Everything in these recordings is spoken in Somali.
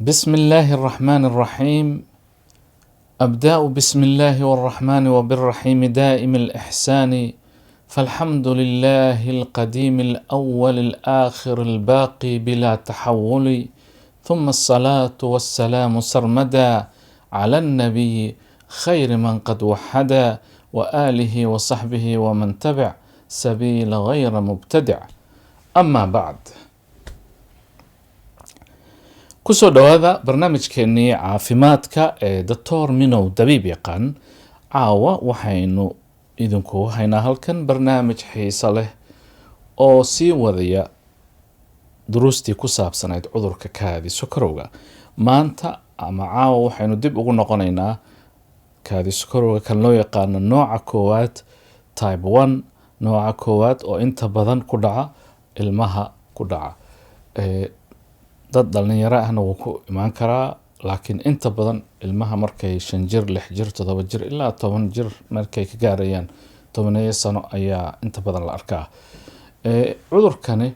بسم الله الرحمن الرحيم. أبدأ بسم الله والرحمن وبالرحيم دائم الإحسان، فالحمد لله القديم الأول الآخر الباقي بلا تحول، ثم الصلاة والسلام سرمدا على النبي خير من قد وحدا، وآله وصحبه ومن تبع سبيل غير مبتدع. أما بعد، Kusoo dhowaada barnaamijkeenii caafimaadka ee Doctor Minow Dabiib Yaqaan. Caawa waxaynu idinku haynaa halkan barnaamij xiiso leh oo sii wadaya duruustii ku saabsanayd cudurka kaadi sokorowga. Maanta ama caawa waxaynu dib ugu noqonaynaa kaadi sokorowga kan loo yaqaano nooca koowaad, type 1, nooca koowaad oo inta badan ku dhaca ilmaha ku dhaca. Dad dhalinyaro ahna wuu ku imaan karaa, laakiin inta badan ilmaha markay 5 jir, 6 jir, 7 jir ilaa 10 jir markay ka gaarayaan, 10-eeyo sano ayaa inta badan la arkaa. Cudurkani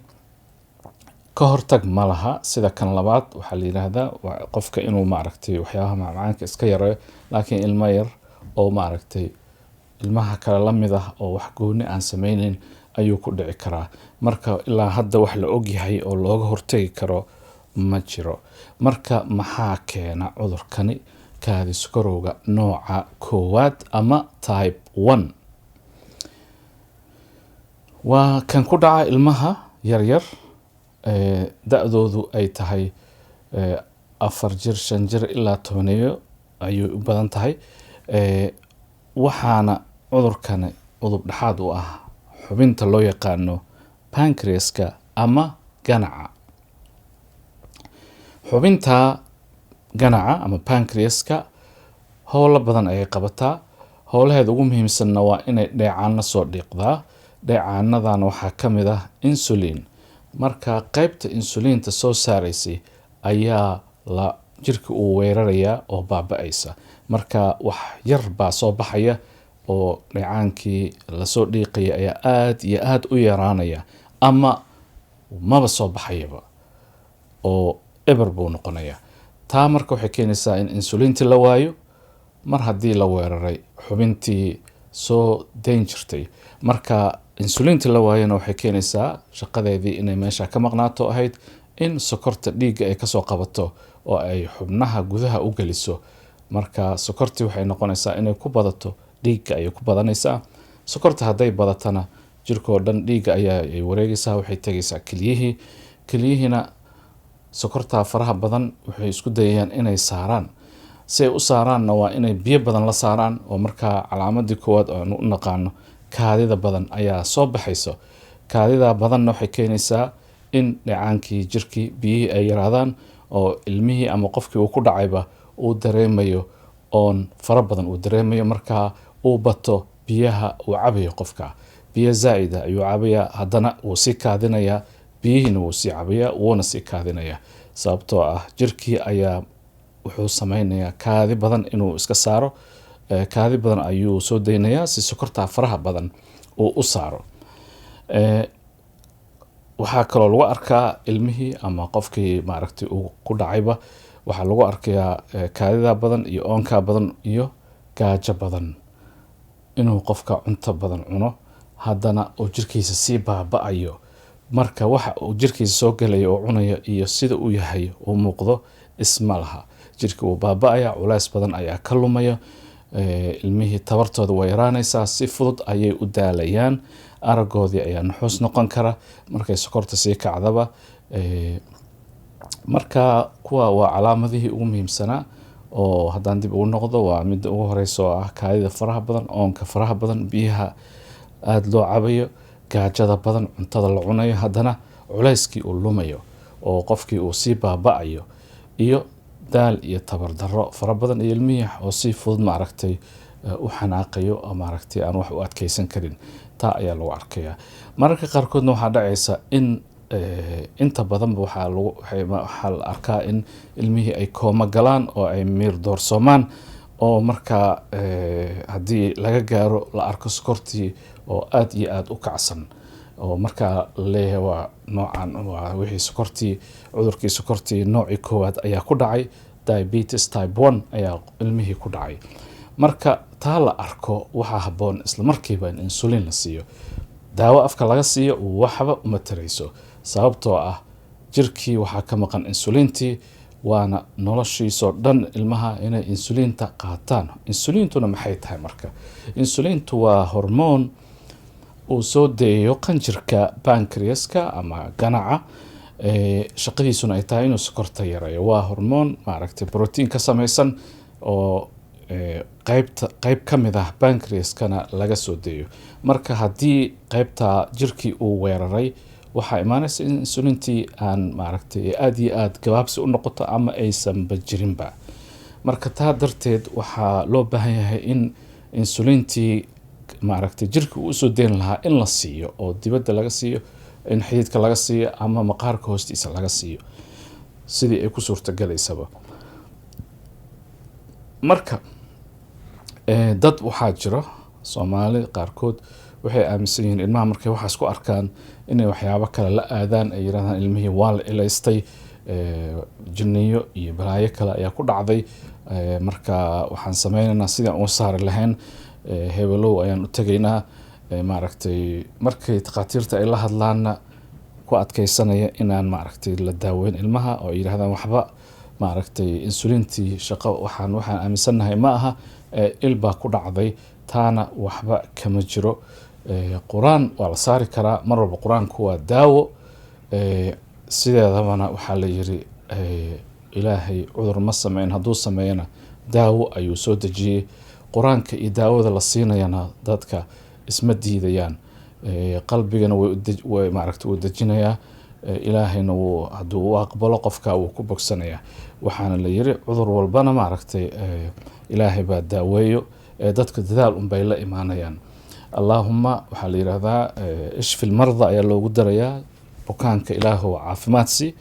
ka hortag ma laha sida kan labaad. Waxaa la yidhaahdaa waa qofka inuu, maaragtay, waxyaabaha macmacaanka iska yareeyo, laakiin ilmo yar oo, maaragtay, ilmaha kale la mid ah oo wax gooni aan sameyneyn ayuu ku dhici karaa. Marka ilaa hadda wax la ogyahay oo looga hortagi karo ma jiro. Marka maxaa keena cudurkani kaadi sokorowga nooca koowaad ama type 1? Waa kan ku dhaca ilmaha yaryar ee da-doodu ay tahay 4 jir, 5 jir ilaa 10-eeyo ayay u badan tahay. Waxaana cudurkani udub dhexaad u ah xubinta loo yaqaano pancreaska ama ganaca. Xubinta ganaca ama pancreaska howlo badan ayay qabataa. Howlaheeda ugu muhiimsanna waa inay dheecaano soo dhiiqdaa. Dheecaanadan waxaa ka mid ah insulin. Marka qeybta insulinta soo saaraysay ayaa la jirka uu weerarayaa oo baaba-aysa. Marka wax yar baa soo baxaya oo dheecaankii lasoo dhiiqaya ayaa aada iyo aada u yaraanaya ama maba soo baxayaba oo eber buu noqonayaa. Taa marka waxay keenaysaa in insulintii la waayo. Mar haddii la weeraray xubintii soo dayn jirtay, marka insulintii la waayona, waxay keenaysaa shaqadeedii inay meesha ka maqnaato, ahayd in sokorta dhiigga ay kasoo qabato oo ay xubnaha gudaha u geliso. Marka sokortii waxay noqonaysaa inay ku badato dhiigga, ayay ku badanaysaa. Sokorta hadday badatana, jirkoo dhan dhiigga ayaa ay wareegaysaa, waxay tegaysaa keliyihii. Keliyihiina sokortaa faraha badan waxay isku dayayaan inay saaraan. Si ay u saaraanna waa inay biyo badan la saaraan, oo markaa calaamadii koowaad oo aanu u naqaano kaadida badan ayaa soo baxayso. Kaadida badanna waxay keenaysaa in dhecaankii jirkii, biyihii ay yaraadaan, oo ilmihii ama qofkii uu ku dhacayba uu dareemayo oon fara badan uu dareemayo. Markaa uu bato biyaha uu cabayo, qofka biyo zaa'ida ayuu cabayaa, haddana wuu sii kaadinayaa, biyihiina wuu sii cabayaa, wuuna sii kaadinayaa, sababtoo ah jirkii ayaa wuxuu sameynayaa kaadi badan inuu iska saaro. Kaadi badan ayuu soo daynayaa si sokortaa faraha badan uu u saaro. Waxaa kaloo lagu arkaa ilmihii ama qofkii, maaragtay, uu ku dhacayba, waxaa lagu arkayaa kaadida badan iyo oonkaa badan iyo gaajo badan, inuu qofka cunto badan cuno, haddana uu jirkiisa sii baaba-ayo. Marka waxa uu jirkiisa soo gelayo oo cunayo iyo sida uu yahay uu muuqdo isma laha. Jirka wuu baaba-aya, culays badan ayaa ka lumaya. Ilmihii tabartooda way yaraanaysaa, si fudud ayay u daalayaan, aragoodii ayaa nuxuus noqon kara markay sokorta sii kacdaba. Marka kuwa waa calaamadihii ugu muhiimsanaa oo haddaan dib ugu noqdo, waa midda ugu horeysa oo ah kaadida faraha badan, oonka faraha badan, biyaha aada loo cabayo, gaajada badan, cuntada la cunayo, haddana culayskii uu lumayo oo qofkii uu sii baaba-ayo, iyo daal iyo tabar darro fara badan, iyo ilmihii oo si fudud, maaragtay, u xanaaqayo oo, maaragtay, aan wax u adkeysan karin. Taa ayaa lagu arkayaa. Mararka qaarkoodna waxaa dhacaysa in inta badanba waxaa la arkaa in ilmihii ay kooma galaan oo ay miir doorsoomaan, oo markaa haddii laga gaaro la arko sokortii oo aada iyo aada u kacsan. Oo markaa laleeyahay waa noocan, waa wixii sokortii, cudurkii sokortii noocii koowaad ayaa ku dhacay, diabetes type 1 ayaa ilmihii ku dhacay. Marka taa la arko, waxaa habboon isla markiiba in insulin la siiyo. Daawo afka laga siiyo waxba uma tarayso, sababtoo ah jirkii waxaa ka maqan insulintii. Waana noloshiisoo dhan ilmaha inay insulinta qaataan. Insulintuna maxay tahay? Marka insulintu waa hormoon uu soo deeyo qanjirka pancreaska ama ganaca, shaqadiisuna ay tahay inuu sokorta yareeyo. Waa hormoon, maaragtay, brotiin ka samaysan oo qeybta qeyb ka mid ah pancreaskana laga soo deeyo. Marka haddii qeybta jirkii uu weeraray, waxaa imaanaysa in insulintii aan, maaragtay, aada iyo aada gabaabsi u noqoto ama aysanba jirinba. Marka taa darteed waxaa loo baahan yahay in insulintii, maaragtay, jirka uu usoo deyn lahaa in la siiyo, oo dibadda laga siiyo, in xididka laga siiyo ama maqaarka hoostiisa laga siiyo, sidii ay ku suurtagalaysaba. Marka dad waxaa jiro, Soomaali qaarkood, waxay aaminsan yihiin ilmaha markay waxaas ku arkaan inay waxyaabo kale la aadaan, ay yirahdaan ilmihii waa la ilaystay, jinniyo iyo balaayo kale ayaa ku dhacday. Marka waxaan sameynaynaa sidaan uga saari lahayn, hebelow ayaan u tegaynaa, maaragtay. Markay takhaatiirta ay la hadlaanna, ku adkeysanaya inaan, maaragtay, la daaweyn ilmaha, oo ay yidhahdaan waxba, maaragtay, insulintii shaqo waxaan aaminsannahay ma aha, il baa ku dhacday. Taana waxba kama jiro. Qur-aan waa la saari karaa mar walba, qur-aanku waa daawo. Sideedabana waxaa la yiri, Ilaahay cudur ma sameyn, hadduu sameeyana daawo ayuu soo dejiyey. Qur-aanka iyo daawada la siinayana dadka isma diidayaan. Qalbigana way, maaragtay, wuu dejinayaa. Ilaahayna wuu, hadduu u aqbalo qofka, wuu ku bogsanayaa. Waxaana la yiri cudur walbana, maaragtay, Ilaahay baa daaweeyo, dadka dadaal unbay la imaanayaan. Allaahuma waxaa la yidhahdaa ishfi lmarda ayaa loogu darayaa, bukaanka Ilaahow caafimaad si.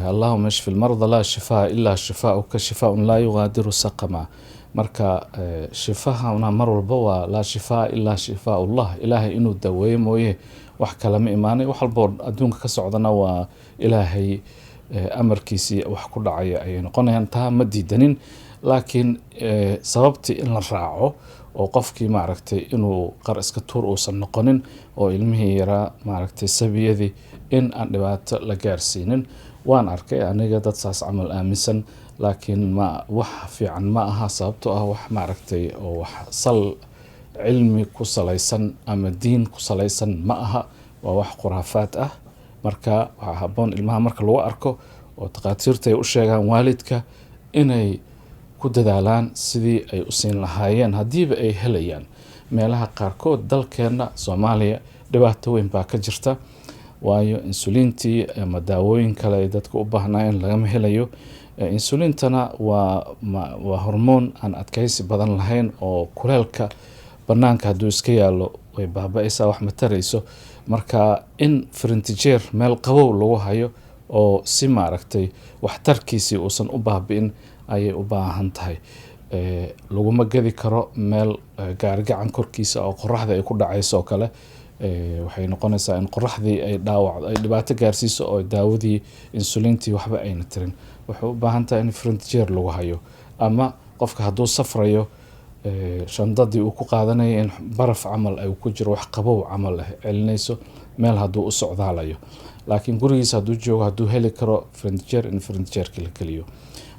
Allahuma ishfi lmarda, laa shifaa ilaa shifaauka, shifaaun laa yugaadiru saqama. Marka shifahana mar walba waa laa shifaa ilaa shifaaullah, Ilaahay inuu daweeyo mooye wax kalama imaanay. Wax walboo adduunka ka socdana waa Ilaahay amarkiisii wax ku dhacaya ayay noqonayaan. Taa ma diidanin, laakiin sababtii in la raaco oo qofkii, maaragtay, inuu qar iska tuur uusan noqonin, oo ilmihii yaraa, maaragtay, sabiyadii in aan dhibaato la gaarsiinin. Waan arkay aniga dad saas camal aaminsan, laakiin ma wax fiican ma aha, sababtoo ah wax, maaragtay, oo wax sal cilmi ku salaysan ama diin ku salaysan ma aha, waa wax khuraafaad ah. Marka waxaa habboon ilmaha marka lagu arko oo takhaatiirta ay u sheegaan waalidka inay ku dadaalaan sidii ay u siin lahaayeen, haddiiba ay helayaan. Meelaha qaarkood dalkeenna Soomaaliya dhibaato weyn baa ka jirta, waayo insulintii ama daawooyin kale ay dadka u baahnaayeen lagama helayo. Insulintana waa hormoon aan adkeysi badan lahayn, oo kuleelka banaanka hadduu iska yaallo way baaba-aysaa, wax ma tarayso. Marka in frintijeer meel qabow lagu hayo oo si, maaragtay, waxtarkiisii uusan u baabi'in ayay u baahan tahay. Laguma gadi karo meel gaarigacan korkiisa oo qoraxda ay ku dhacayso oo kale. Waxay noqonaysaa in qoraxdii ay dhaawac, ay dhibaato gaarsiiso, oo daawadii insulintii waxba ayna tirin. Waxay u baahan tahay in frintijeer lagu hayo, ama qofka hadduu safrayo, shandadii uu ku qaadanaya in baraf camal ay ku jiro, wax qabow camal ah celinayso, meel hadduu u socdaalayo. Laakiin gurigiisa hadduu joogo, hadduu heli karo frintijeer, in frintijeerka la geliyo.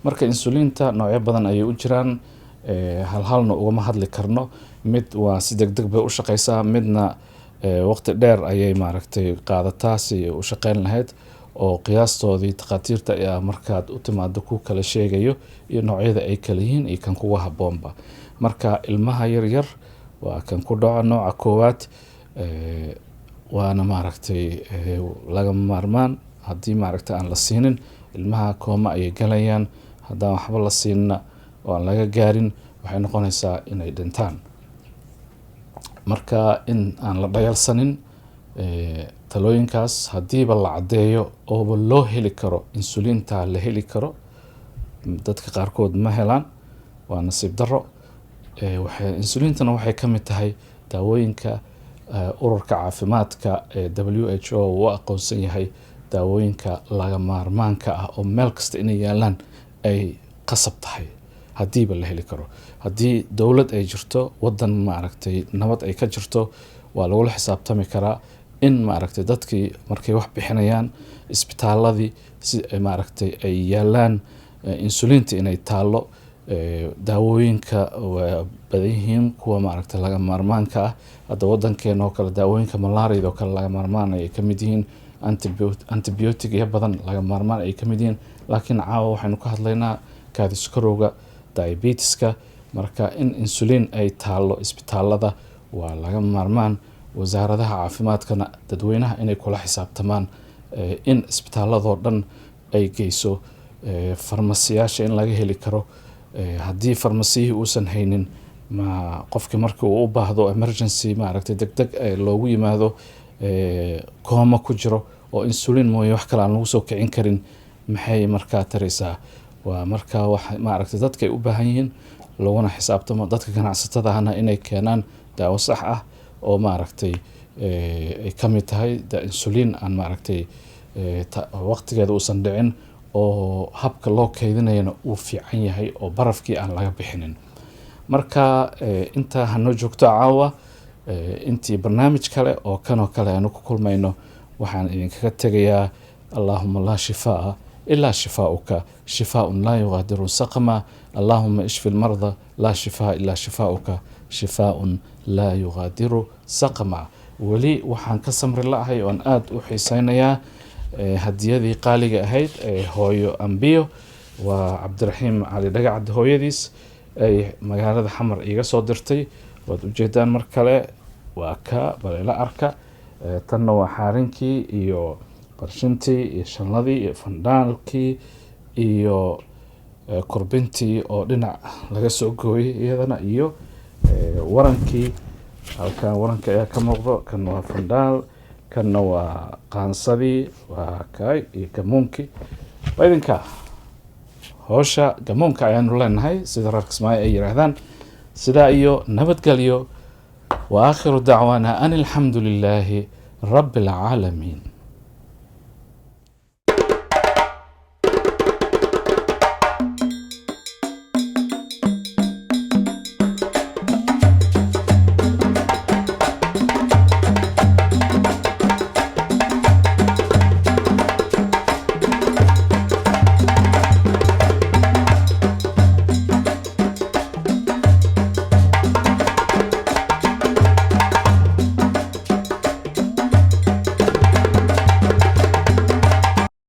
Marka insulinta noocyo badan ayay u jiraan, hal halna ugama hadli karno. Mid waa si deg deg bay u shaqeysaa, midna waqti dheer ayay, maaragtay, qaadataa si ay u shaqeyn lahayd, oo qiyaastoodii takhaatiirta ayaa markaad u timaado ku kala sheegayo iyo noocyada ay kala yihiin iyo kan kuga habboonba. Marka ilmaha yar yar waa kan ku dhaco nooca koowaad, waana, maaragtay, lagama maarmaan. Haddii, maaragtay, aan la siinin ilmaha, kooma ayay galayaan. Haddaan waxba la siinna oo aan laga gaarin, waxay noqonaysaa inay dhintaan. Marka in aan la dhayalsanin talooyinkaas, haddiiba la caddeeyo ooba loo heli karo insulinta la heli karo. Dadka qaarkood ma helaan, waa nasiib darro. Waxay insulintana waxay ka mid tahay daawooyinka Ururka Caafimaadka ee WHO uu aqoonsan yahay daawooyinka laga maarmaanka ah oo meel kasta inay yaalaan ay qasab tahay, haddiiba la heli karo. Haddii dowlad ay jirto, wadan maaragtay nabad ay ka jirto, waa lagula xisaabtami karaa in maaragtay dadkii markay wax bixinayaan isbitaaladii si maaragtay ay yaalaan insulinta inay taallo. Daawooyinka waa badan yihiin kuwa maaragtay laga maarmaanka ah. Hadda wadankeena oo kale daawooyinka malaariyada oo kale laga maarmaan ay ka mid yihiin, antibiotic iyo badan laga maarmaan ay ka mid yihiin, laakiin caawa waxaynu ka hadlaynaa kaadi sokorowga, diabetiska. Marka in insulin ay taallo isbitaalada waa laga maarmaan. Wasaaradaha caafimaadkana dadweynaha inay kula xisaabtamaan in isbitaaladoo dhan ay geyso, farmasiyaasha in laga heli karo. Haddii farmasiyihii uusan haynin, ma qofkii markii uu u baahdo emergency, maaragtay deg deg loogu yimaado, kooma ku jiro oo insulin mooye wax kale aan lagu soo kicin karin, maxay markaa taraysaa? Waa marka wax maaragtay dadka ay u baahan yihiin laguna xisaabtamo. Dadka ganacsatada ahna inay keenaan daawo sax ah oo maaragtay ay ka mid tahay insulin aan maaragtay waqtigeeda uusan dhicin oo habka loo keydinayana uu fiican yahay oo barafkii aan laga bixinin. Marka intaa hanoo joogto caawa. Intii barnaamij kale oo kanoo kale aanu ku kulmayno, waxaan idinkaga tegayaa: Allahuma laa shifaa ilaa shifaauka, shifaaun laa yugaadiru saqama. Allahuma ishfi lmarda, laa shifaa ilaa shifaauka, shifaaun laa yugaadiru saqama. Weli waxaan ka samri la'ahay oon aada u xiiseynayaa hadiyadii qaaliga ahayd ee hooyo Ambiyo, waa Cabdiraxiim Cali Dhagacad hooyadiis, ay magaalada Xamar iiga soo dirtay. Waad ujeedaan, mar kale waa ka bal ila arka. Tanna waa xaarinkii iyo barshintii iyo shanladii iyo fandhaalkii iyo kurbintii oo dhinac laga soo gooyey iyadana, iyo warankii. Halkan waranka ayaa ka muuqdo. Kan waa fandhaal, kanna waa qaansadii, waa kay iyo gamuunkii. Waa idinka howsha gamuunka ayaanu leenahay, sida reer Kismaayo ay yiraahdaan. Sidaa iyo nabadgelyo. Wa aakhiru dacwaana an alxamdu lilaahi rabbi alcaalamiin.